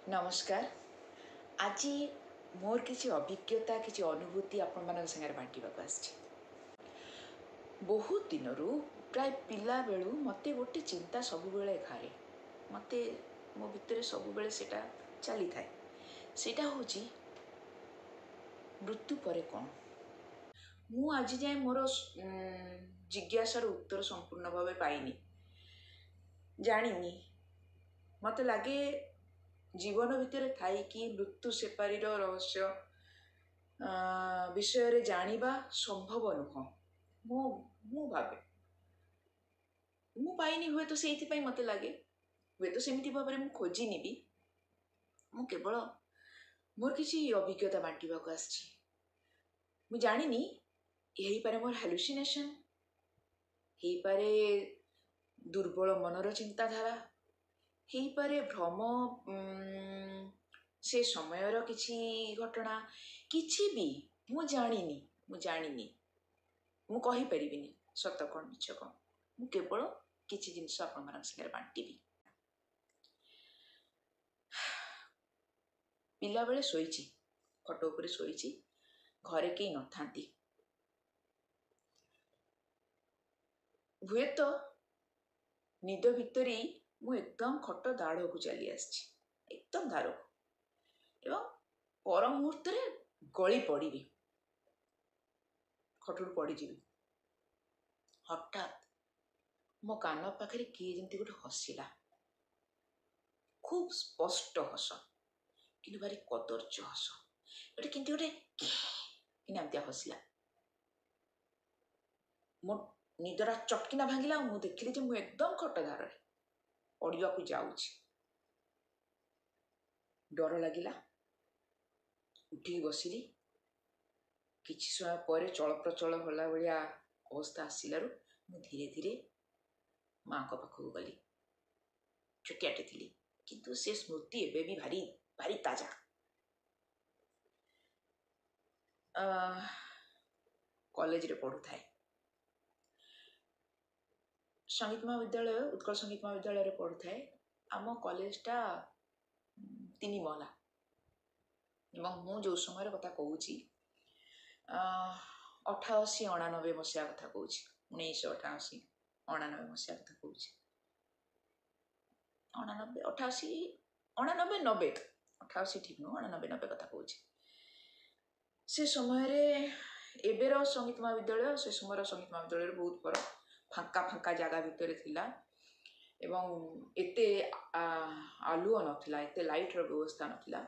ନମସ୍କାର। ଆଜି ମୋର କିଛି ଅଭିଜ୍ଞତା, କିଛି ଅନୁଭୂତି ଆପଣମାନଙ୍କ ସାଙ୍ଗରେ ବାଣ୍ଟିବାକୁ ଆସିଛି। ବହୁତ ଦିନରୁ, ପ୍ରାୟ ପିଲାବେଳୁ ମୋତେ ଗୋଟେ ଚିନ୍ତା ସବୁବେଳେ ଘାରେ, ମୋତେ ମୋ ଭିତରେ ସବୁବେଳେ ସେଇଟା ଚାଲିଥାଏ। ସେଇଟା ହେଉଛି ମୃତ୍ୟୁ ପରେ କ'ଣ। ମୁଁ ଆଜି ଯାଏଁ ମୋର ଜିଜ୍ଞାସାର ଉତ୍ତର ସମ୍ପୂର୍ଣ୍ଣ ଭାବେ ପାଇନି, ଜାଣିନି। ମୋତେ ଲାଗେ ଜୀବନ ଭିତରେ ଥାଇକି ମୃତ୍ୟୁ ସେପାରିର ରହସ୍ୟ ବିଷୟରେ ଜାଣିବା ସମ୍ଭବ ନୁହଁ। ମୁଁ ଭାବେ ମୁଁ ପାଇନି, ହୁଏତ ସେଇଥିପାଇଁ ମୋତେ ଲାଗେ, ହୁଏତ ସେମିତି ଭାବରେ ମୁଁ ଖୋଜିନି ବି। ମୁଁ କେବଳ ମୋର କିଛି ଅଭିଜ୍ଞତା ବାଣ୍ଟିବାକୁ ଆସିଛି। ମୁଁ ଜାଣିନି, ହେଇପାରେ ମୋର ହାଲୁସିନେସନ୍, ହେଇପାରେ ଦୁର୍ବଳ ମନର ଚିନ୍ତାଧାରା, ହେଇପାରେ ଭ୍ରମ, ସେ ସମୟର କିଛି ଘଟଣା, କିଛି ବି ମୁଁ ଜାଣିନି। ମୁଁ ଜାଣିନି, ମୁଁ କହିପାରିବିନି ସତ କ'ଣ ମିଛ କ'ଣ। ମୁଁ କେବଳ କିଛି ଜିନିଷ ଆପଣମାନଙ୍କ ସାଙ୍ଗରେ ବାଣ୍ଟିବି। ପିଲାବେଳେ ଶୋଇଛି, ଖଟ ଉପରେ ଶୋଇଛି, ଘରେ କେହି ନଥାନ୍ତି। ହୁଏତ ନିଦ ଭିତରେ ମୁଁ ଏକଦମ ଖଟ ଦାଢ଼କୁ ଚାଲି ଆସିଛି, ଏକଦମ ଧାରକୁ, ଏବଂ ପର ମୁହୂର୍ତ୍ତରେ ଗଳି ପଡ଼ିବି, ଖଟରୁ ପଡ଼ିଯିବି। ହଠାତ୍ ମୋ କାନ ପାଖରେ କିଏ ଯେମିତି ଗୋଟେ ହସିଲା, ଖୁବ୍ ସ୍ପଷ୍ଟ ହସ, କିନ୍ତୁ ଭାରି କଦର୍ଯ୍ୟ ହସ, ଗୋଟେ କେମିତି ଗୋଟେ କିନା ଏମିତିଆ ହସିଲା। ମୋ ନିଦଟା ଚଟକିନା ଭାଙ୍ଗିଲା ଆଉ ମୁଁ ଦେଖିଲି ଯେ ମୁଁ ଏକଦମ ଖଟ ଧାରରେ ପଡ଼ିବାକୁ ଯାଉଛି। ଡର ଲାଗିଲା, ଉଠିକି ବସିଲି। କିଛି ସମୟ ପରେ ଚଳପ୍ରଚଳ ହେଲା ଭଳିଆ ଅବସ୍ଥା ଆସିଲାରୁ ମୁଁ ଧୀରେ ଧୀରେ ମାଆଙ୍କ ପାଖକୁ ଗଲି। ଛୋଟିଆଟେ ଥିଲି, କିନ୍ତୁ ସେ ସ୍ମୃତି ଏବେ ବି ଭାରି ଭାରି ତାଜା। କଲେଜରେ ପଢ଼ୁଥାଏ, ସଙ୍ଗୀତ ମହାବିଦ୍ୟାଳୟ, ଉତ୍କଳ ସଙ୍ଗୀତ ମହାବିଦ୍ୟାଳୟରେ ପଢ଼ୁଥାଏ। ଆମ କଲେଜଟା 3 ମହଲା, ଏବଂ ମୁଁ ଯେଉଁ ସମୟରେ କଥା କହୁଛି 88 89 ମସିହା କଥା କହୁଛି, 1988 89 ମସିହା କଥା କହୁଛି, 89 88 89 90, 88 ଠିକ୍ ନୁହଁ, 89 90 କଥା କହୁଛି। ସେ ସମୟରେ ଏବେର ସଙ୍ଗୀତ ମହାବିଦ୍ୟାଳୟ ସେ ସମୟର ସଙ୍ଗୀତ ମହାବିଦ୍ୟାଳୟରେ ବହୁତ ଫରକ। ଫାଙ୍କା ଫାଙ୍କା ଜାଗା ଭିତରେ ଥିଲା ଏବଂ ଏତେ ଆଲୁଅ ନଥିଲା, ଏତେ ଲାଇଟ୍ର ବ୍ୟବସ୍ଥା ନଥିଲା।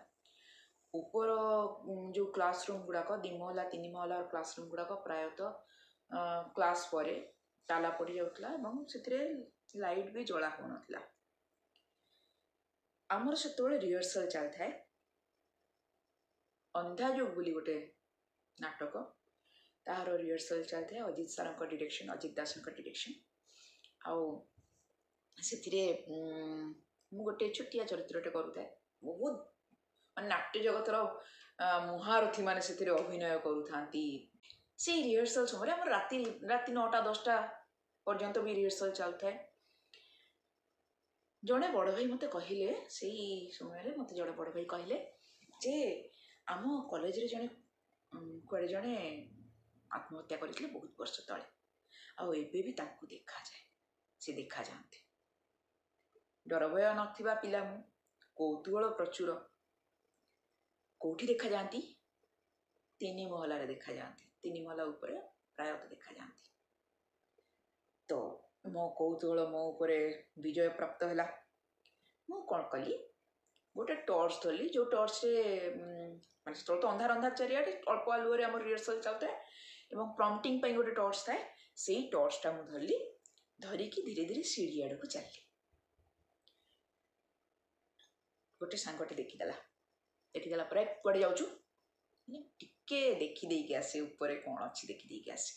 ଉପର ଯେଉଁ କ୍ଲାସରୁମ୍ ଗୁଡ଼ାକ, 2 ମହଲା 3 ମହଲାର କ୍ଲାସରୁମ୍ ଗୁଡ଼ାକ ପ୍ରାୟତଃ କ୍ଲାସ୍ ପରେ ତାଲା ପଡ଼ିଯାଉଥିଲା ଏବଂ ସେଥିରେ ଲାଇଟ୍ ବି ଜଳା ହେଉନଥିଲା। ଆମର ସେତେବେଳେ ରିହର୍ସାଲ୍ ଚାଲିଥାଏ। ଅନ୍ଧାଯୁଗ ବୋଲି ଗୋଟେ ନାଟକ, ତାହାର ରିହର୍ସାଲ୍ ଚାଲିଥାଏ, ଅଜିତ ସାର୍ଙ୍କ ଡିରେକ୍ସନ୍, ଅଜିତ ଦାସଙ୍କ ଡିରେକ୍ସନ୍। ଆଉ ସେଥିରେ ମୁଁ ଗୋଟେ ଛୋଟିଆ ଚରିତ୍ରଟେ କରୁଥାଏ। ବହୁତ ମାନେ ନାଟ୍ୟ ଜଗତର ମହାରଥୀ ମାନେ ସେଥିରେ ଅଭିନୟ କରୁଥାନ୍ତି। ସେଇ ରିହର୍ସାଲ୍ ସମୟରେ ଆମର ରାତି ରାତି 9ଟା 10ଟା ପର୍ଯ୍ୟନ୍ତ ବି ରିହର୍ସାଲ୍ ଚାଲୁଥାଏ। ଜଣେ ବଡ଼ ଭାଇ ମୋତେ କହିଲେ, ସେଇ ସମୟରେ ମୋତେ ଜଣେ ବଡ଼ ଭାଇ କହିଲେ ଯେ ଆମ କଲେଜରେ ଜଣେ କୁଆଡ଼େ ଜଣେ ଆତ୍ମହତ୍ୟା କରିଥିଲେ ବହୁତ ବର୍ଷ ତଳେ, ଆଉ ଏବେ ବି ତାଙ୍କୁ ଦେଖାଯାଏ, ସେ ଦେଖାଯାଆନ୍ତି। ଡର ଭୟ ନଥିବା ପିଲା ମୁଁ, କୌତୂହଳ ପ୍ରଚୁର। କେଉଁଠି ଦେଖାଯାଆନ୍ତି? 3 ମହଲାରେ ଦେଖାଯାଆନ୍ତି, 3 ମହଲା ଉପରେ ପ୍ରାୟତଃ ଦେଖାଯାଆନ୍ତି। ତ ମୋ କୌତୂହଳ ମୋ ଉପରେ ବିଜୟ ପ୍ରାପ୍ତ ହେଲା। ମୁଁ କ'ଣ କଲି, ଗୋଟେ ଟର୍ଚ୍ଚ ଧରିଲି, ଯେଉଁ ଟର୍ଚ୍ଚରେ ମାନେ ସେତେବେଳେ ତ ଅନ୍ଧାର ଅନ୍ଧାର ଚାରିଆଡ଼େ, ଅଳ୍ପ ଆଲୁଅରେ ଆମର ରିହର୍ସାଲ୍ ଚାଲୁଥାଏ ଏବଂ ପ୍ରମ୍ପଟିଂ ପାଇଁ ଗୋଟେ ଟର୍ଚ୍ଚ ଥାଏ। ସେଇ ଟର୍ଚ୍ଚଟା ମୁଁ ଧରିଲି, ଧରିକି ଧୀରେ ଧୀରେ ସିଢ଼ି ଆଡ଼କୁ ଚାଲିଲି। ଗୋଟେ ସାଙ୍ଗଟେ ଦେଖିଦେଲା, ଦେଖିଦେଲା ପରେ କୁଆଡ଼େ ଯାଉଛୁ? ଟିକେ ଦେଖିଦେଇକି ଆସେ, ଉପରେ କ'ଣ ଅଛି ଦେଖିଦେଇକି ଆସେ,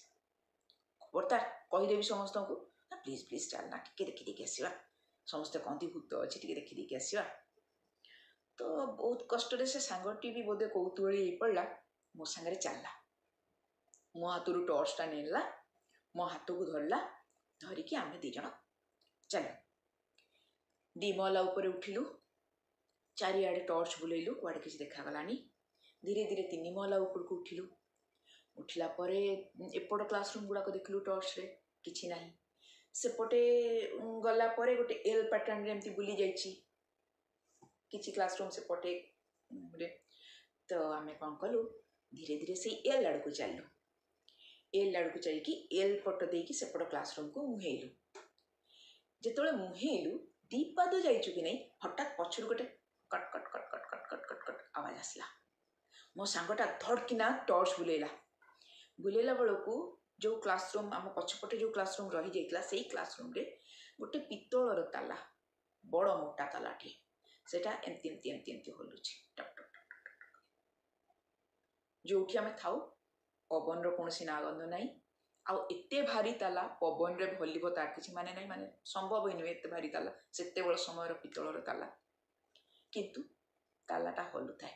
ଖବରଦାର କହିଦେବି ସମସ୍ତଙ୍କୁ। ନା ପ୍ଲିଜ୍ ପ୍ଲିଜ୍ ଚାଲ ନା, ଟିକେ ଦେଖିଦେଇକି ଆସିବା, ସମସ୍ତେ କହନ୍ତି ଭୂତ ଅଛି, ଟିକେ ଦେଖିଦେଇକି ଆସିବା। ତ ବହୁତ କଷ୍ଟରେ ସେ ସାଙ୍ଗଟି ବି ବୋଧେ କୌତୂହଳୀ ହେଇପଡ଼ିଲା, ମୋ ସାଙ୍ଗରେ ଚାଲିଲା। ମୋ ହାତରୁ ଟର୍ଚ୍ଚଟା ନେଲା, ମୋ ହାତକୁ ଧରିଲା, ଧରିକି ଆମେ 2 ଜଣ ଚାଲିଲୁ। 2 ମହଲା ଉପରେ ଉଠିଲୁ, ଚାରିଆଡ଼େ ଟର୍ଚ୍ଚ ବୁଲେଇଲୁ, କୁଆଡ଼େ କିଛି ଦେଖାଗଲାନି। ଧୀରେ ଧୀରେ 3 ମହଲା ଉପରକୁ ଉଠିଲୁ। ଉଠିଲା ପରେ ଏପଟ କ୍ଲାସରୁମ୍ ଗୁଡ଼ାକ ଦେଖିଲୁ ଟର୍ଚ୍ଚରେ, କିଛି ନାହିଁ। ସେପଟେ ଗଲା ପରେ ଗୋଟେ ଏଲ୍ ପ୍ୟାଟର୍ନରେ ଏମିତି ବୁଲି ଯାଇଛି କିଛି କ୍ଲାସରୁମ୍ ସେପଟେ। ତ ଆମେ କ'ଣ କଲୁ, ଧୀରେ ଧୀରେ ସେଇ ଏଲ୍ ଆଡ଼କୁ ଚାଲିଲୁ। ଏଲ୍ ଆଡ଼କୁ ଯାଇକି ଏଲ୍ ପଟ ଦେଇକି ସେପଟ କ୍ଲାସରୁମ୍କୁ ମୁହେଇଲୁ। ଯେତେବେଳେ ମୁହେଇଲୁ, 2 ପାଦ ଯାଇଛୁ କି ନାହିଁ, ହଠାତ୍ ପଛରୁ ଗୋଟେ cut cut cut cut cut cut cut cut Awaaz ଆସିଲା। ମୋ ସାଙ୍ଗଟା ଧଡ଼କିନା ଟର୍ଚ୍ଚ ବୁଲେଇଲା। ବୁଲେଇଲା ବେଳକୁ ଯେଉଁ କ୍ଲାସରୁମ୍ ଆମ ପଛପଟେ ଯେଉଁ କ୍ଲାସରୁମ୍ ରହିଯାଇଥିଲା, ସେଇ କ୍ଲାସରୁମ୍ରେ ଗୋଟେ ପିତ୍ତଳର ତାଲା, ବଡ଼ ମୋଟା ତାଲାଟିଏ, ସେଇଟା ଏମିତି ଏମିତି ଏମିତି ଏମିତି ହଲୁଛି, talk talk talk talk talk. ଯେଉଁଠି ଆମେ ଥାଉ ପବନର କୌଣସି ନାଗନ୍ଧ ନାହିଁ। ଆଉ ଏତେ ଭାରି ତାଲା ପବନରେ ହଲିବ ତାର କିଛି ମାନେ ନାହିଁ, ମାନେ ସମ୍ଭବ ହିଁ ନୁହେଁ ଏତେ ଭାରି ତାଲା, ସେତେବେଳ ସମୟର ପିତ୍ତଳର ତାଲା। କିନ୍ତୁ ତାଲାଟା ହଲୁଥାଏ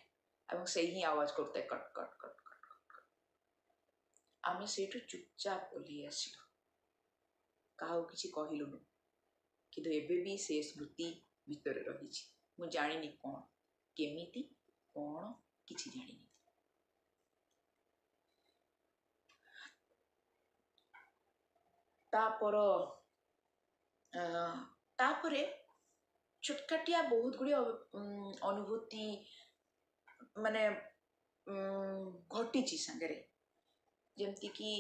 ଏବଂ ସେଇ ହିଁ ଆୱାଜ କରୁଥାଏ, cut cut cut cut cut cut. ଆମେ ସେଇଠୁ ଚୁପଚାପ ଓହ୍ଲେଇ ଆସିଲୁ, କାହାକୁ କିଛି କହିଲୁନୁ। କିନ୍ତୁ ଏବେ ବି ସେ ସ୍ମୃତି ଭିତରେ ରହିଛି। ମୁଁ ଜାଣିନି କ'ଣ, କେମିତି, କ'ଣ, କିଛି ଜାଣିନି। ତାପରେ ଛୋଟକାଟିଆ ବହୁତ ଗୁଡ଼ିଏ ଅନୁଭୂତି ମାନେ ଘଟିଛି ସାଙ୍ଗରେ। ଯେମିତିକି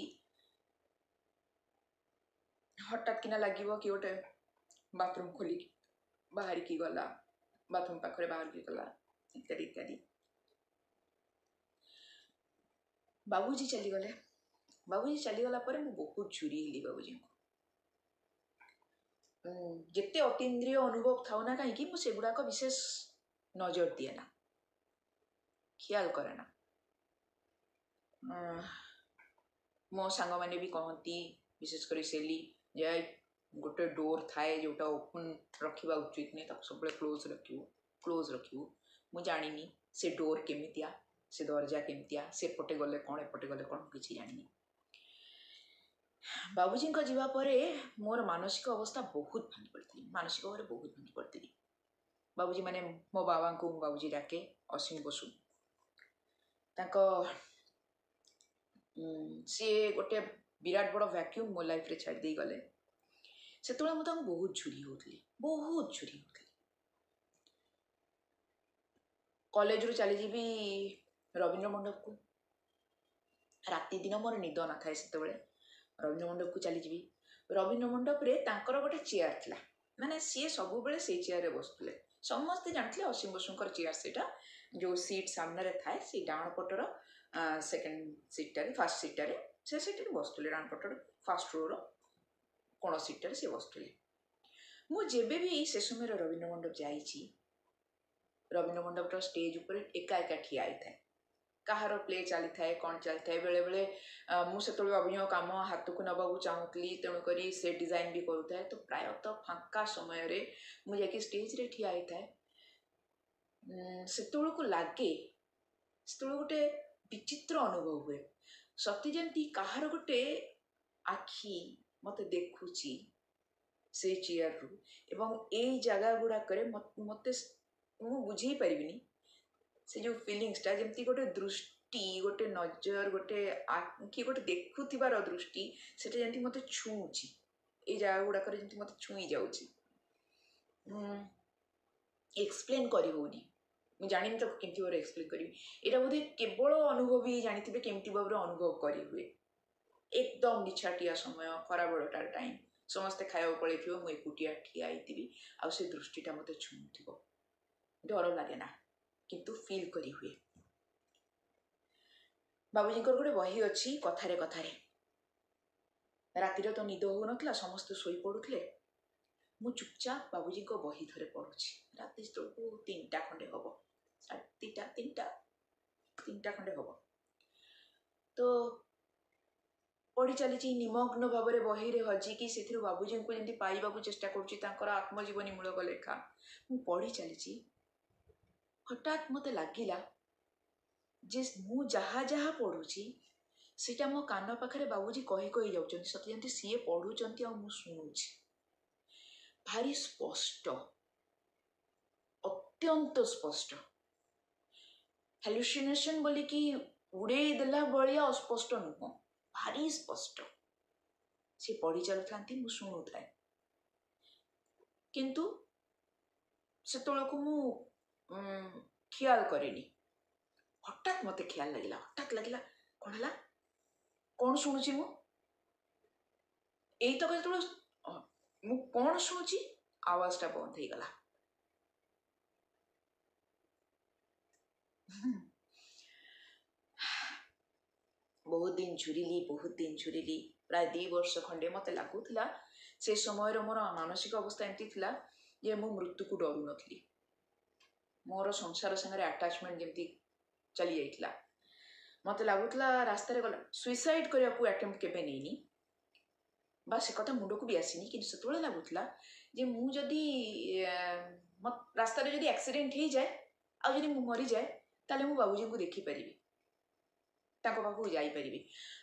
ହଠାତ୍ କିନା ଲାଗିବ କି ଗୋଟେ ବାଥରୁମ୍ ଖୋଲିକି ବାହାରିକି ଗଲା, ବାଥରୁମ୍ ପାଖରେ ବାହାରିକି ଗଲା, ଇତ୍ୟାଦି ଇତ୍ୟାଦି। ବାବୁଜୀ ଚାଲିଗଲେ। ବାବୁଜୀ ଚାଲିଗଲା ପରେ ମୁଁ ବହୁତ ଝୁରି ହେଲି ବାବୁଜୀଙ୍କୁ। ଯେତେ ଅତୀନ୍ଦ୍ରିୟ ଅନୁଭବ ଥାଉ ନା କାହିଁକି, ମୁଁ ସେଗୁଡ଼ାକ ବିଶେଷ ନଜର ଦିଏ ନା, ଖିଆଲ କରେ ନା। ମୋ ସାଙ୍ଗମାନେ ବି କହନ୍ତି, ବିଶେଷ କରି ସେଲି, ଯେ ଗୋଟେ ଡୋର୍ ଥାଏ ଯେଉଁଟା ଓପନ୍ ରଖିବା ଉଚିତ ନୁହେଁ, ତାକୁ ସବୁବେଳେ କ୍ଲୋଜ୍ ରଖିବୁ। ମୁଁ ଜାଣିନି ସେ ଡୋର୍ କେମିତିଆ, ସେ ଦରଜା କେମିତିଆ, ସେପଟେ ଗଲେ କ'ଣ, ଏପଟେ ଗଲେ କ'ଣ, କିଛି ଜାଣିନି। ବାବୁଜୀଙ୍କ ଯିବା ପରେ ମୋର ମାନସିକ ଅବସ୍ଥା ବହୁତ ଭାଙ୍ଗି ପଡ଼ିଥିଲି, ମାନସିକ ଭାବରେ ବହୁତ ଭାଙ୍ଗି ପଡ଼ିଥିଲି। ବାବୁଜୀ ମାନେ ମୋ ବାବାଙ୍କୁ ମୁଁ ବାବୁଜୀ ଡାକେ, ଅସୀମ ବସୁ। ତାଙ୍କ ସିଏ ଗୋଟେ ବିରାଟ ବଡ଼ ଭ୍ୟାକ୍ୟୁମ୍ ମୋ ଲାଇଫ୍ରେ ଛାଡ଼ି ଦେଇ ଗଲେ। ସେତେବେଳେ ମୁଁ ତାଙ୍କୁ ବହୁତ ଝୁରି ହେଉଥିଲି, ବହୁତ ଝୁରି ହେଉଥିଲି। କଲେଜରୁ ଚାଲିଯିବି ରବୀନ୍ଦ୍ର ମଣ୍ଡପକୁ, ରାତି ଦିନ ମୋର ନିଦ ନଥାଏ ସେତେବେଳେ। ରବୀନ୍ଦ୍ର ମଣ୍ଡପକୁ ଚାଲିଯିବି। ରବୀନ୍ଦ୍ର ମଣ୍ଡପରେ ତାଙ୍କର ଗୋଟେ ଚେୟାର ଥିଲା, ମାନେ ସିଏ ସବୁବେଳେ ସେଇ ଚେୟାରରେ ବସୁଥିଲେ। ସମସ୍ତେ ଜାଣିଥିଲେ ଅସୀମ ବସୁଙ୍କର ଚେୟାର ସେଇଟା, ଯେଉଁ ସିଟ୍ ସାମ୍ନାରେ ଥାଏ ସେଇ ଡାହାଣ ପଟର ସେକେଣ୍ଡ ସିଟ୍ଟାରେ, ଫାର୍ଷ୍ଟ ସିଟ୍ଟାରେ ସେ ସେଠାରେ ବସୁଥିଲେ। ଡାହାଣ ପଟର ଫାର୍ଷ୍ଟ ରୋର କୋଣ ସିଟ୍ଟାରେ ସେ ବସୁଥିଲେ। ମୁଁ ଯେବେ ବି ସେ ସମୟରେ ରବୀନ୍ଦ୍ର ମଣ୍ଡପ ଯାଇଛି, ରବୀନ୍ଦ୍ର ମଣ୍ଡପର ଷ୍ଟେଜ୍ ଉପରେ ଏକା ଏକା ଠିଆ ହେଇଥାଏ। କାହାର ପ୍ଲେ ଚାଲିଥାଏ, କ'ଣ ଚାଲିଥାଏ। ବେଳେବେଳେ ମୁଁ ସେତେବେଳେ ଅଭିନୟ କାମ ହାତକୁ ନେବାକୁ ଚାହୁଁଥିଲି, ତେଣୁକରି ସେ ଡିଜାଇନ୍ ବି କରୁଥାଏ। ତ ପ୍ରାୟତଃ ଫାଙ୍କା ସମୟରେ ମୁଁ ଯାଇକି ଷ୍ଟେଜ୍ରେ ଠିଆ ହେଇଥାଏ। ସେତେବେଳକୁ ଲାଗେ, ସେତେବେଳେ ଗୋଟେ ବିଚିତ୍ର ଅନୁଭବ ହୁଏ, ସତେ ଯେମିତି କାହାର ଗୋଟେ ଆଖି ମୋତେ ଦେଖୁଛି ସେଇ ଚେୟାରରୁ। ଏବଂ ଏଇ ଜାଗା ଗୁଡ଼ାକରେ ମୋତେ ମୁଁ ବୁଝେଇ ପାରିବିନି ସେ ଯେଉଁ ଫିଲିଙ୍ଗସଟା, ଯେମିତି ଗୋଟେ ଦୃଷ୍ଟି, ଗୋଟେ ନଜର, ଗୋଟେ ଆଖି, ଗୋଟେ ଦେଖୁଥିବାର ଦୃଷ୍ଟି, ସେଟା ଯେମିତି ମୋତେ ଛୁଉଁଛି, ଏଇ ଜାଗା ଗୁଡ଼ାକରେ ଯେମିତି ମୋତେ ଛୁଇଁ ଯାଉଛି। ଏକ୍ସପ୍ଲେନ୍ କରି ହେଉନି, ମୁଁ ଜାଣିନି ତାକୁ କେମିତି ଭାବରେ ଏକ୍ସପ୍ଲେନ୍ କରିବି। ଏଇଟା ବୋଧେ କେବଳ ଅନୁଭବୀ ଜାଣିଥିବେ କେମିତି ଭାବରେ ଅନୁଭବ କରିହୁଏ। ଏକଦମ ନିଛାଟିଆ ସମୟ, ଖରାବେଳଟାର ଟାଇମ୍, ସମସ୍ତେ ଖାଇବାକୁ ପଳେଇଥିବ, ମୁଁ ଏକୁଟିଆ ଠିଆ ହେଇଥିବି, ଆଉ ସେ ଦୃଷ୍ଟିଟା ମୋତେ ଛୁଉଁଥିବ। ଡର ଲାଗେ ନା, କିନ୍ତୁ ଫିଲ୍ କରି ହୁଏ। ବାବୁଜୀଙ୍କର ଗୋଟେ ବହି ଅଛି, କଥାରେ କଥାରେ। ରାତିରେ ତ ନିଦ ହେଉନଥିଲା, ସମସ୍ତେ ଶୋଇପଡ଼ୁଥିଲେ, ମୁଁ ଚୁପଚାପ ବାବୁଜୀଙ୍କ ବହି ଥରେ ପଢ଼ୁଛି। ରାତି ସେତେବେଳକୁ 3ଟା ଖଣ୍ଡେ ହେବ, 2:30, 3ଟା ଖଣ୍ଡେ ହେବ। ତ ପଢ଼ି ଚାଲିଛି ନିମଗ୍ନ ଭାବରେ ବହିରେ ହଜିକି, ସେଥିରୁ ବାବୁଜୀଙ୍କୁ ଯେମିତି ପାଇବାକୁ ଚେଷ୍ଟା କରୁଛି, ତାଙ୍କର ଆତ୍ମଜୀବନୀମୂଳକ ଲେଖା ମୁଁ ପଢ଼ି ଚାଲିଛି। ହଠାତ୍ ମୋତେ ଲାଗିଲା ଯେ ମୁଁ ଯାହା ଯାହା ପଢ଼ୁଛି ସେଇଟା ମୋ କାନ ପାଖରେ ବାବୁଜୀ କହି କହି ଯାଉଛନ୍ତି, ସତେ ଯେମିତି ସିଏ ପଢ଼ୁଛନ୍ତି ଆଉ ମୁଁ ଶୁଣୁଛି। ଭାରି ସ୍ପଷ୍ଟ, ଅତି ଅତ୍ୟନ୍ତ ସ୍ପଷ୍ଟ। ହାଲୁସିନେସନ୍ ବୋଲିକି ଉଡ଼େଇ ଦେଲା ଭଳିଆ ଅସ୍ପଷ୍ଟ ନୁହଁ, ଭାରି ସ୍ପଷ୍ଟ। ସେ ପଢ଼ି ଚାଲୁଥାନ୍ତି, ମୁଁ ଶୁଣୁଥାଏ, କିନ୍ତୁ ସେତେବେଳକୁ ମୁଁ ଖିଆଲ କରିନି। ହଠାତ୍ ମୋତେ ଖିଆଲ ଲାଗିଲା, ହଠାତ୍ ଲାଗିଲା କ'ଣ ହେଲା, କ'ଣ ଶୁଣୁଛି ମୁଁ? ଏଇତକ ଯେତେବେଳେ ମୁଁ କ'ଣ ଶୁଣୁଛି, ଆୱାଜଟା ବନ୍ଦ ହେଇଗଲା। ବହୁତ ଦିନ ଝୁରିଲି, ବହୁତ ଦିନ ଝୁରିଲି, ପ୍ରାୟ 2 ବର୍ଷ ଖଣ୍ଡେ। ମୋତେ ଲାଗୁଥିଲା ସେ ସମୟରେ ମୋର ମାନସିକ ଅବସ୍ଥା ଏମିତି ଥିଲା ଯେ ମୁଁ ମୃତ୍ୟୁକୁ ଡରୁନଥିଲି, ମୋର ସଂସାର ସାଙ୍ଗରେ ଆଟାଚମେଣ୍ଟ ଯେମିତି ଚାଲି ଯାଇଥିଲା। ମୋତେ ଲାଗୁଥିଲା ରାସ୍ତାରେ ଗଲା ସୁଇସାଇଡ଼ କରିବାକୁ ଆଟେମ୍ପ୍ଟ କେବେ ନେଇନି ବା ସେ କଥା ମୁଣ୍ଡକୁ ବି ଆସିନି, କିନ୍ତୁ ସେତେବେଳେ ଲାଗୁଥିଲା ଯେ ମୁଁ ଯଦି ରାସ୍ତାରେ ଯଦି ଆକ୍ସିଡେଣ୍ଟ ହେଇଯାଏ ଆଉ ଯଦି ମୁଁ ମରିଯାଏ, ତାହେଲେ ମୁଁ ବାବୁଜୀଙ୍କୁ ଦେଖିପାରିବି, ତାଙ୍କ ପାଖକୁ ଯାଇପାରିବି।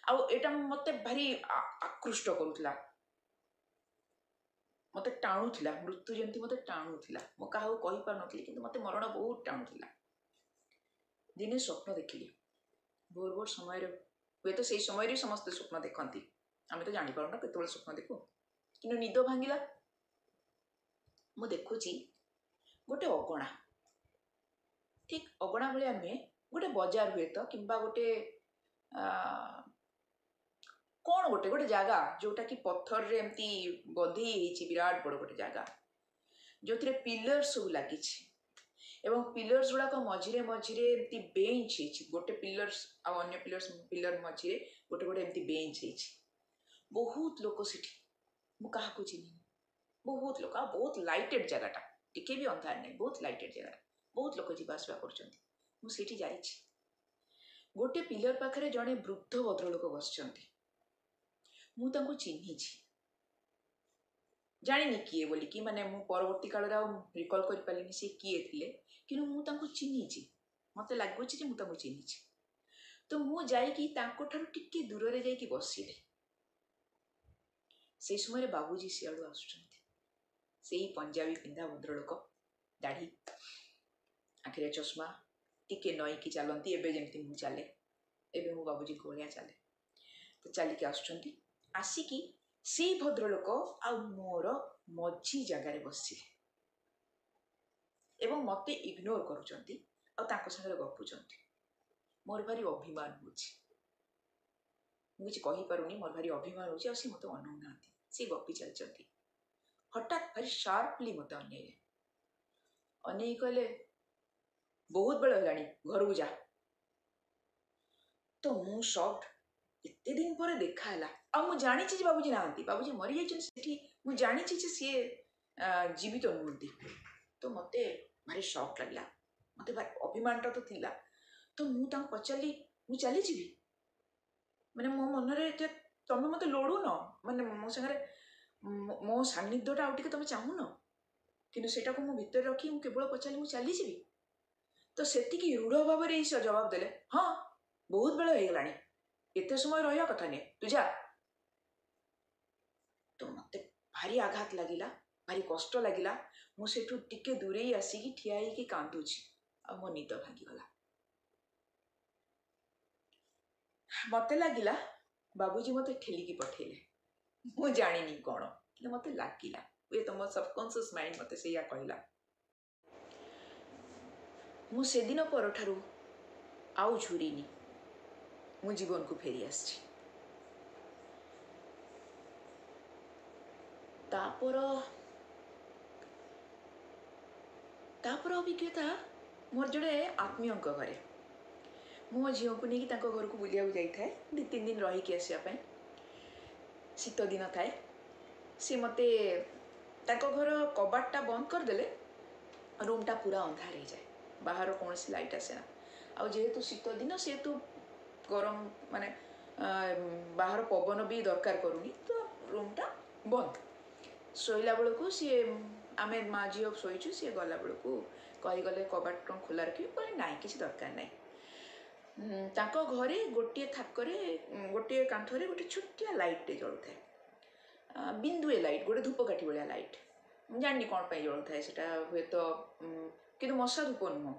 ଆଉ ଏଇଟା ମୋତେ ଭାରି ଆକୃଷ୍ଟ କରୁଥିଲା, ମୋତେ ଟାଣୁଥିଲା, ମୃତ୍ୟୁ ଯେମିତି ମୋତେ ଟାଣୁଥିଲା। ମୁଁ କାହାକୁ କହିପାରୁନଥିଲି, କିନ୍ତୁ ମୋତେ ମରଣ ବହୁତ ଟାଣୁଥିଲା। ଦିନେ ସ୍ୱପ୍ନ ଦେଖିଲି, ଭୋର ଭୋର ସମୟରେ, ହୁଏତ ସେଇ ସମୟରେ ସମସ୍ତେ ସ୍ୱପ୍ନ ଦେଖନ୍ତି, ଆମେ ତ ଜାଣିପାରୁନା କେତେବେଳେ ସ୍ୱପ୍ନ ଦେଖୁ, କିନ୍ତୁ ନିଦ ଭାଙ୍ଗିଲା। ମୁଁ ଦେଖୁଛି ଗୋଟେ ଅଗଣା, ଠିକ୍ ଅଗଣା ଭଳିଆ ନୁହେଁ, ଗୋଟେ ବଜାର ହୁଏତ, କିମ୍ବା ଗୋଟେ କ'ଣ ଗୋଟେ ଗୋଟେ ଜାଗା ଯେଉଁଟାକି ପଥରରେ ଏମିତି ବନ୍ଧେଇ ହେଇଛି, ବିରାଟ ବଡ଼ ଗୋଟେ ଜାଗା ଯେଉଁଥିରେ ପିଲର୍ ସବୁ ଲାଗିଛି, ଏବଂ ପିଲର୍ସ ଗୁଡ଼ାକ ମଝିରେ ମଝିରେ ଏମିତି ବେଞ୍ଚ ହେଇଛି। ଗୋଟେ ପିଲର୍ସ ଆଉ ଅନ୍ୟ ପିଲର୍ ମଝିରେ ଗୋଟେ ଗୋଟେ ଏମିତି ବେଞ୍ଚ ହେଇଛି। ବହୁତ ଲୋକ ସେଠି, ମୁଁ କାହାକୁ ଚିହ୍ନିନି, ବହୁତ ଲୋକ, ଆଉ ବହୁତ ଲାଇଟେଡ଼ ଜାଗାଟା, ଟିକେ ବି ଅନ୍ଧାର ନାହିଁ, ବହୁତ ଲାଇଟେଡ଼ ଜାଗାଟା, ବହୁତ ଲୋକ ଯିବା ଆସିବା କରୁଛନ୍ତି। ମୁଁ ସେଇଠି ଯାଇଛି। ଗୋଟେ ପିଲର୍ ପାଖରେ ଜଣେ ବୃଦ୍ଧ ଭଦ୍ରଲୋକ ବସିଛନ୍ତି। ମୁଁ ତାଙ୍କୁ ଚିହ୍ନିଛି, ଜାଣିନି କିଏ ବୋଲିକି, ମାନେ ମୁଁ ପରବର୍ତ୍ତୀ କାଳରେ ଆଉ ରିକଲ୍ କରିପାରିଲିନି ସେ କିଏ ଥିଲେ, କିନ୍ତୁ ମୁଁ ତାଙ୍କୁ ଚିହ୍ନିଛି, ମୋତେ ଲାଗୁଛି ଯେ ମୁଁ ତାଙ୍କୁ ଚିହ୍ନିଛି। ତ ମୁଁ ଯାଇକି ତାଙ୍କଠାରୁ ଟିକେ ଦୂରରେ ଯାଇକି ବସିଲି। ସେଇ ସମୟରେ ବାବୁଜୀ ସିଆଡ଼ୁ ଆସୁଛନ୍ତି, ସେଇ ପଞ୍ଜାବୀ ପିନ୍ଧା ଭଦ୍ରଲୋକ, ଦାଢ଼ି, ଆଖିରେ ଚଷମା, ଟିକେ ନଇଁକି ଚାଲନ୍ତି, ଏବେ ଯେମିତି ମୁଁ ଚାଲେ, ଏବେ ମୁଁ ବାବୁଜୀଙ୍କ ଭଳିଆ ଚାଲେ। ତ ଚାଲିକି ଆସୁଛନ୍ତି, ଆସିକି ସେଇ ଭଦ୍ରଲୋକ ଆଉ ମୋର ମଝି ଜାଗାରେ ବସିଲେ ଏବଂ ମୋତେ ଇଗ୍ନୋର କରୁଛନ୍ତି ଆଉ ତାଙ୍କ ସାଙ୍ଗରେ ଗପୁଛନ୍ତି। ମୋର ଭାରି ଅଭିମାନ ହେଉଛି, ମୁଁ କିଛି କହିପାରୁନି, ମୋର ଭାରି ଅଭିମାନ ହେଉଛି, ଆଉ ସେ ମୋତେ ଅନଉନାହାନ୍ତି, ସେ ଗପି ଚାଲିଛନ୍ତି। ହଠାତ୍ ଭାରି ସାର୍ପଲି ମୋତେ ଅନେଇଲେ, ଅନେଇ କହିଲେ, ବହୁତ ବେଳ ହେଲାଣି, ଘରକୁ ଯା। ତ ମୁଁ ସଫ୍ଟ, ଏତେ ଦିନ ପରେ ଦେଖା ହେଲା, ଆଉ ମୁଁ ଜାଣିଛି ଯେ ବାବୁଜୀ ନାହାନ୍ତି, ବାବୁଜୀ ମରିଯାଇଛନ୍ତି ସେଠି, ମୁଁ ଜାଣିଛି ଯେ ସିଏ ଜୀବିତ ନୁହନ୍ତି। ତ ମୋତେ ଭାରି ସଫ୍ଟ ଲାଗିଲା, ମୋତେ ଭାରି ଅଭିମାନଟା ତ ଥିଲା। ତ ମୁଁ ତାଙ୍କୁ ପଚାରିଲି, ମୁଁ ଚାଲିଯିବି? ମାନେ ମୋ ମନରେ ଯେ ତମେ ମୋତେ ଲୋଡ଼ୁନ, ମାନେ ମୋ ସାଙ୍ଗରେ ମୋ ସାନ୍ନିଧ୍ୟଟା ଆଉ ଟିକେ ତମେ ଚାହୁଁନ, କିନ୍ତୁ ସେଇଟାକୁ ମୁଁ ଭିତରେ ରଖି ମୁଁ କେବଳ ପଚାରିଲି, ମୁଁ ଚାଲିଯିବି? ତ ସେତିକି ରୂଢ଼ ଭାବରେ ଏଇ ଜବାବ ଦେଲେ, ହଁ ବହୁତ ବେଳ ହେଇଗଲାଣି, ଏତେ ସମୟ ରହିବା କଥା ନୁହେଁ, ତୁ ଯା। ତ ମୋତେ ଭାରି ଆଘାତ ଲାଗିଲା, ଭାରି କଷ୍ଟ ଲାଗିଲା। ମୁଁ ସେଠୁ ଟିକେ ଦୂରେଇ ଆସିକି ଠିଆ ହେଇକି କାନ୍ଦୁଛି, ଆଉ ମୋ ନିଦ ଭାଙ୍ଗିଗଲା। ମୋତେ ଲାଗିଲା ବାବୁଜୀ ମୋତେ ଠେଲିକି ପଠେଇଲେ, ମୁଁ ଜାଣିନି କ'ଣ, କିନ୍ତୁ ମୋତେ ଲାଗିଲା, ହୁଏତ ମୋ ସବକନସିୟସ୍ ମାଇଣ୍ଡ ମୋତେ ସେଇଆ କହିଲା। ମୁଁ ସେଦିନ ପରଠାରୁ ଆଉ ଝୁରିନି, ମୁଁ ଜୀବନକୁ ଫେରି ଆସିଛି। ତାପର ଅଭିଜ୍ଞତା ମୋର ଜଣେ ଆତ୍ମୀୟଙ୍କ ଘରେ। ମୁଁ ମୋ ଝିଅକୁ ନେଇକି ତାଙ୍କ ଘରକୁ ବୁଲିବାକୁ ଯାଇଥାଏ, 2-3 ଦିନ ରହିକି ଆସିବା ପାଇଁ। ଶୀତ ଦିନ ଥାଏ। ସେ ମୋତେ ତାଙ୍କ ଘର କବାଟଟା ବନ୍ଦ କରିଦେଲେ ରୁମ୍ଟା ପୁରା ଅନ୍ଧାର ହେଇଯାଏ, ବାହାର କୌଣସି ଲାଇଟ୍ ଆସେ ନା। ଆଉ ଯେହେତୁ ଶୀତ ଦିନ, ସେହେତୁ ଗରମ, ମାନେ ବାହାର ପବନ ବି ଦରକାର କରୁନି, ତ ରୁମ୍ଟା ବନ୍ଦ। ଶୋଇଲା ବେଳକୁ ସିଏ, ଆମେ ମା ଝିଅ ଶୋଇଛୁ, ସିଏ ଗଲା ବେଳକୁ କହିଗଲେ କବାଟ କ'ଣ ଖୋଲା ରଖିବି? କହିଲେ ନାଇଁ, କିଛି ଦରକାର ନାହିଁ। ତାଙ୍କ ଘରେ ଗୋଟିଏ ଥାକରେ, ଗୋଟିଏ କାନ୍ଥରେ ଗୋଟେ ଛୋଟିଆ ଲାଇଟ୍ଟେ ଜଳୁଥାଏ, ବିନ୍ଦୁଏ ଲାଇଟ୍, ଗୋଟେ ଧୂପକାଠି ଭଳିଆ ଲାଇଟ୍। ମୁଁ ଜାଣିନି କ'ଣ ପାଇଁ ଜଳୁଥାଏ ସେଟା, ହୁଏତ କିନ୍ତୁ ମଶା ଧୂପ ନୁହଁ,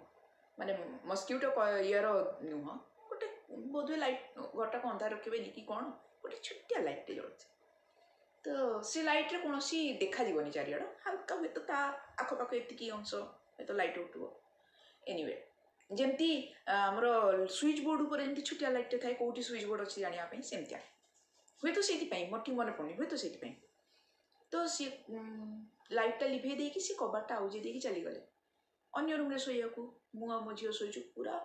ମାନେ ମସ୍କିଟୋ ଇଏର ନୁହଁ, ଗୋଟେ ବୋଧହୁଏ ଲାଇଟ୍, ଘରଟାକୁ ଅନ୍ଧାର ରଖିବେନି କି କ'ଣ, ଗୋଟେ ଛୋଟିଆ ଲାଇଟ୍ଟେ ଜଳୁଛି। ତ ସେ ଲାଇଟ୍ରେ କୌଣସି ଦେଖାଯିବନି ଚାରିଆଡ଼, ହାଲକା ହୁଏତ ତା ଆଖପାଖ ଏତିକି ଅଂଶ ହୁଏତ ଲାଇଟ୍ ଉଠୁବ। ଏନିୱେ, ଯେମିତି ଆମର ସୁଇଚ୍ ବୋର୍ଡ଼ ଉପରେ ଯେମିତି ଛୋଟିଆ ଲାଇଟ୍ଟେ ଥାଏ, କେଉଁଠି ସୁଇଚ୍ ବୋର୍ଡ଼ ଅଛି ଜାଣିବା ପାଇଁ, ସେମିତିଆ ହୁଏତ ସେଇଥିପାଇଁ, ମୋର ଠିକ୍ ମନେ ପଡ଼ୁନି, ହୁଏତ ସେଇଥିପାଇଁ। ତ ସିଏ ଲାଇଟ୍ଟା ଲିଭେଇ ଦେଇକି ସେ କବାଟଟା ଆଉଜେଇ ଦେଇକି ଚାଲିଗଲେ ଅନ୍ୟ ରୁମ୍ରେ ଶୋଇବାକୁ। ମୁଁ ଆଉ ମୋ ଝିଅ ଶୋଇଛୁ, ପୁରା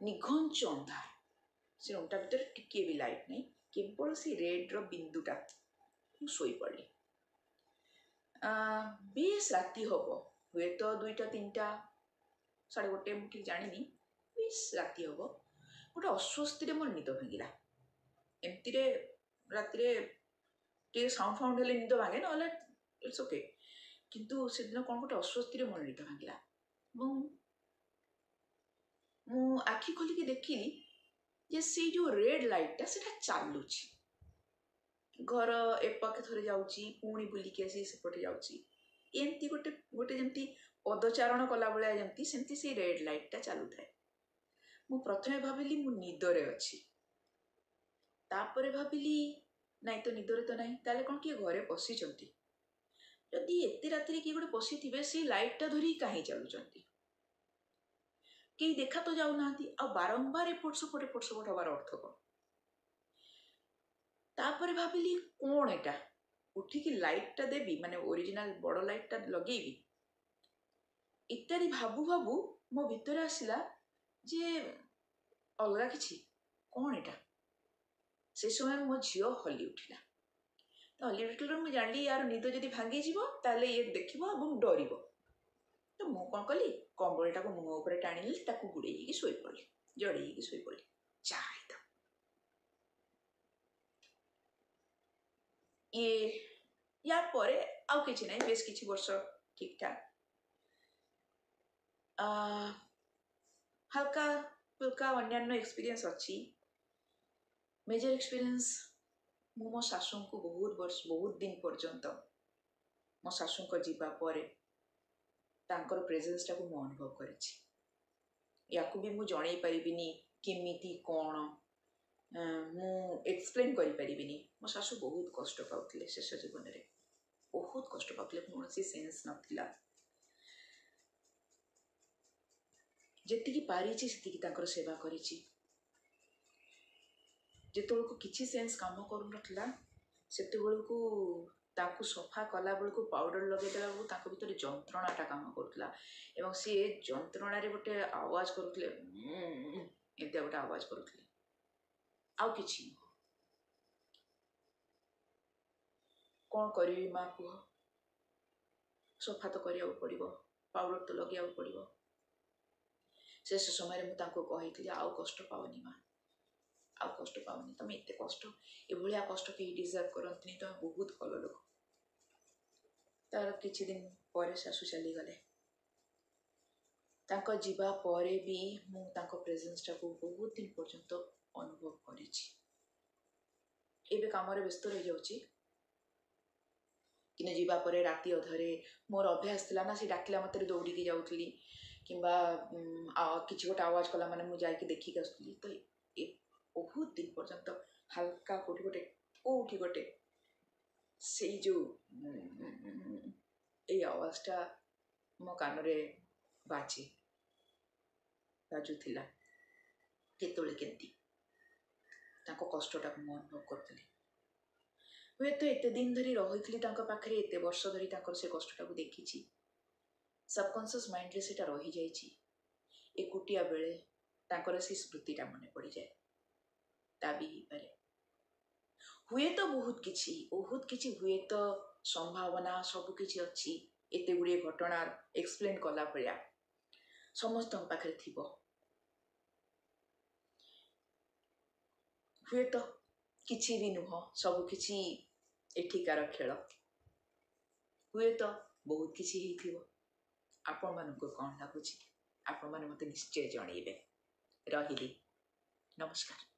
ନିଘଞ୍ଚ ଅନ୍ଧାର ସେ ରୁମ୍ଟା ଭିତରେ, ଟିକିଏ ବି ଲାଇଟ୍ ନାହିଁ, କେବଳ ସେ ରେଡ଼୍ର ବିନ୍ଦୁଟା। ମୁଁ ଶୋଇପଡ଼ିଲି। ବେଶ ରାତି ହବ, ହୁଏତ 2ଟା 3ଟା 1:30, ମୁଁ ଠିକ୍ ଜାଣିନି, ବେଶ ରାତି ହବ। ଗୋଟେ ଅସ୍ୱସ୍ତିରେ ମୋର ନିଦ ଭାଙ୍ଗିଲା। ଏମିତିରେ ରାତିରେ ଟିକେ ସାଉଣ୍ଡ ଫାଉଣ୍ଡ ହେଲେ ନିଦ ଭାଙ୍ଗେ, ନହେଲେ it's okay. କିନ୍ତୁ ସେଦିନ କ'ଣ ଗୋଟେ ଅସ୍ୱସ୍ତିରେ ମୋର ନିଦ ଭାଙ୍ଗିଲା ଏବଂ ମୁଁ ଆଖି ଖୋଲିକି ଦେଖିଲି ଯେ ସେଇ ଯେଉଁ ରେଡ଼୍ ଲାଇଟ୍ଟା ସେଇଟା ଚାଲୁଛି, ଘର ଏପାଖେ ଥରେ ଯାଉଛି, ପୁଣି ବୁଲିକି ଆସି ସେପଟେ ଯାଉଛି, ଏମିତି ଗୋଟେ ଗୋଟେ ଯେମିତି ପଦଚାରଣ କଲା ଭଳିଆ ଯେମିତି, ସେମିତି ସେଇ ରେଡ଼୍ ଲାଇଟ୍ଟା ଚାଲୁଥାଏ। ମୁଁ ପ୍ରଥମେ ଭାବିଲି ମୁଁ ନିଦରେ ଅଛି, ତାପରେ ଭାବିଲି ନାଇଁ ତ ନିଦରେ ତ ନାହିଁ, ତାହେଲେ କ'ଣ କିଏ ଘରେ ପଶିଛନ୍ତି? ଯଦି ଏତେ ରାତିରେ କିଏ ଗୋଟେ ପଶିଥିବେ, ସେଇ ଲାଇଟ୍ଟା ଧରିକି କାହିଁ ଚାଲୁଛନ୍ତି? କେହି ଦେଖା ତ ଯାଉନାହାନ୍ତି, ଆଉ ବାରମ୍ବାର ଏପଟ ସେପଟ ଏପଟ ସେପଟ ହବାର ଅର୍ଥ କ'ଣ? ତାପରେ ଭାବିଲି କ'ଣ ଏଇଟା, ଉଠିକି ଲାଇଟ୍ଟା ଦେବି, ମାନେ ଓରିଜିନାଲ ବଡ଼ ଲାଇଟ୍ଟା ଲଗେଇବି ଇତ୍ୟାଦି ଭାବୁ ଭାବୁ ମୋ ଭିତରେ ଆସିଲା ଯେ ଅଲଗା କିଛି, କ'ଣ ଏଇଟା? ସେ ସମୟରେ ମୋ ଝିଅ ହଲି ଉଠିଲା। ତ ହଲି ଉଠିଲା, ମୁଁ ଜାଣିଲି ୟାର ନିଦ ଯଦି ଭାଙ୍ଗିଯିବ ତାହେଲେ ଇଏ ଦେଖିବ ଏବଂ ଡରିବ। ତ ମୁଁ କ'ଣ କଲି, କମ୍ବଳଟାକୁ ମୁହଁ ଉପରେ ଟାଣିଲି, ତାକୁ ଗୁଡ଼େଇ ହେଇକି ଶୋଇପଡ଼ିଲି, ଜଡ଼େଇ ହେଇକି ଶୋଇପଡ଼ିଲି। ଯାହା ହେଇଥାଉ, ଇଏ ୟା ପରେ ଆଉ କିଛି ନାହିଁ, ବେଶ କିଛି ବର୍ଷ ଠିକଠାକ୍, ହାଲକା ଫୁଲକା ଅନ୍ୟାନ୍ୟ ଏକ୍ସପିରିଏନ୍ସ ଅଛି। ମେଜର ଏକ୍ସପିରିଏନ୍ସ, ମୁଁ ମୋ ଶାଶୁଙ୍କୁ ବହୁତ ବର୍ଷ, ବହୁତ ଦିନ ପର୍ଯ୍ୟନ୍ତ ମୋ ଶାଶୁଙ୍କ ଯିବା ପରେ ତାଙ୍କର ପ୍ରେଜେନ୍ସଟାକୁ ମୁଁ ଅନୁଭବ କରିଛି। ୟାକୁ ବି ମୁଁ ଜଣେଇ ପାରିବିନି କେମିତି କ'ଣ, ମୁଁ ଏକ୍ସପ୍ଲେନ୍ କରିପାରିବିନି। ମୋ ଶାଶୁ ବହୁତ କଷ୍ଟ ପାଉଥିଲେ ଶେଷ ଜୀବନରେ, ବହୁତ କଷ୍ଟ ପାଉଥିଲେ, କୌଣସି ସେନ୍ସ ନଥିଲା। ଯେତିକି ପାରିଛି ସେତିକି ତାଙ୍କର ସେବା କରିଛି। ଯେତେବେଳକୁ କିଛି ସେନ୍ସ କାମ କରୁନଥିଲା, ସେତେବେଳକୁ ତାଙ୍କୁ ସଫା କଲା ବେଳକୁ, ପାଉଡ଼ର ଲଗେଇ ଦେଲା ବେଳକୁ ତାଙ୍କ ଭିତରେ ଯନ୍ତ୍ରଣାଟା କାମ କରୁଥିଲା, ଏବଂ ସିଏ ଯନ୍ତ୍ରଣାରେ ଗୋଟେ ଆୱାଜ କରୁଥିଲେ, ଏମିତିଆ ଗୋଟେ ଆୱାଜ କରୁଥିଲେ, ଆଉ କିଛି ନୁହଁ। କ'ଣ କରିବି ମା କୁହ, ସଫା ତ କରିବାକୁ ପଡ଼ିବ, ପାଉଡ଼ର ତ ଲଗେଇବାକୁ ପଡ଼ିବ। ଶେଷ ସମୟରେ ମୁଁ ତାଙ୍କୁ କହିଥିଲି, ଆଉ କଷ୍ଟ ପାଅନି ମା, ଆଉ କଷ୍ଟ ପାଅନି, ତମେ ଏତେ କଷ୍ଟ, ଏଭଳିଆ କଷ୍ଟ କେହି ଡିଜର୍ଭ କରନ୍ତିନି, ତମେ ବହୁତ ଭଲ ଲୋକ। ତାର କିଛି ଦିନ ପରେ ଶାଶୁ ଚାଲିଗଲେ। ତାଙ୍କ ଯିବା ପରେ ବି ମୁଁ ତାଙ୍କ ପ୍ରେଜେନ୍ସଟାକୁ ବହୁତ ଦିନ ପର୍ଯ୍ୟନ୍ତ ଅନୁଭବ କରିଛି। ଏବେ କାମରେ ବ୍ୟସ୍ତ ରହିଯାଉଛି, କିନ୍ତୁ ଯିବା ପରେ ରାତି ଅଧରେ ମୋର ଅଭ୍ୟାସ ଥିଲା ନା, ସେ ଡାକିଲା ମାତ୍ରେ ଦୌଡ଼ିକି ଯାଉଥିଲି, କିମ୍ବା କିଛି ଗୋଟେ ଆୱାଜ କଲା ମାନେ ମୁଁ ଯାଇକି ଦେଖିକି ଆସୁଥିଲି। ତ ଏ ବହୁତ ଦିନ ପର୍ଯ୍ୟନ୍ତ ହାଲକା କୋଉଠି ଗୋଟେ ସେଇ ଯେଉଁ ଏଇ ଆୱାଜଟା ମୋ କାନରେ ବାଜୁଥିଲା କେତେବେଳେ କେମିତି। ତାଙ୍କ କଷ୍ଟଟାକୁ ମୁଁ ଅନୁଭବ କରୁଥିଲି। ହୁଏତ ଏତେ ଦିନ ଧରି ରହିଥିଲି ତାଙ୍କ ପାଖରେ, ଏତେ ବର୍ଷ ଧରି ତାଙ୍କର ସେ କଷ୍ଟଟାକୁ ଦେଖିଛି, ସବକନସିୟସ୍ ମାଇଣ୍ଡରେ ସେଇଟା ରହିଯାଇଛି। ଏକୁଟିଆ ବେଳେ ତାଙ୍କର ସେଇ ସ୍ମୃତିଟା ମନେ ପଡ଼ିଯାଏ, ତା ବି ହେଇପାରେ। ହୁଏତ ବହୁତ କିଛି, ବହୁତ କିଛି ହୁଏତ ସମ୍ଭାବନା ସବୁ କିଛି ଅଛି, ଏତେ ଗୁଡ଼ିଏ ଘଟଣା ଏକ୍ସପ୍ଲେନ୍ କଲା ଭଳିଆ ସମସ୍ତଙ୍କ ପାଖରେ ଥିବ। ହୁଏତ କିଛି ବି ନୁହଁ, ସବୁ କିଛି ଏଠିକାର ଖେଳ, ହୁଏତ ବହୁତ କିଛି ହେଇଥିବ। ଆପଣମାନଙ୍କୁ କ'ଣ ଲାଗୁଛି ଆପଣମାନେ ମୋତେ ନିଶ୍ଚୟ ଜଣେଇବେ। ରହିଲି, ନମସ୍କାର।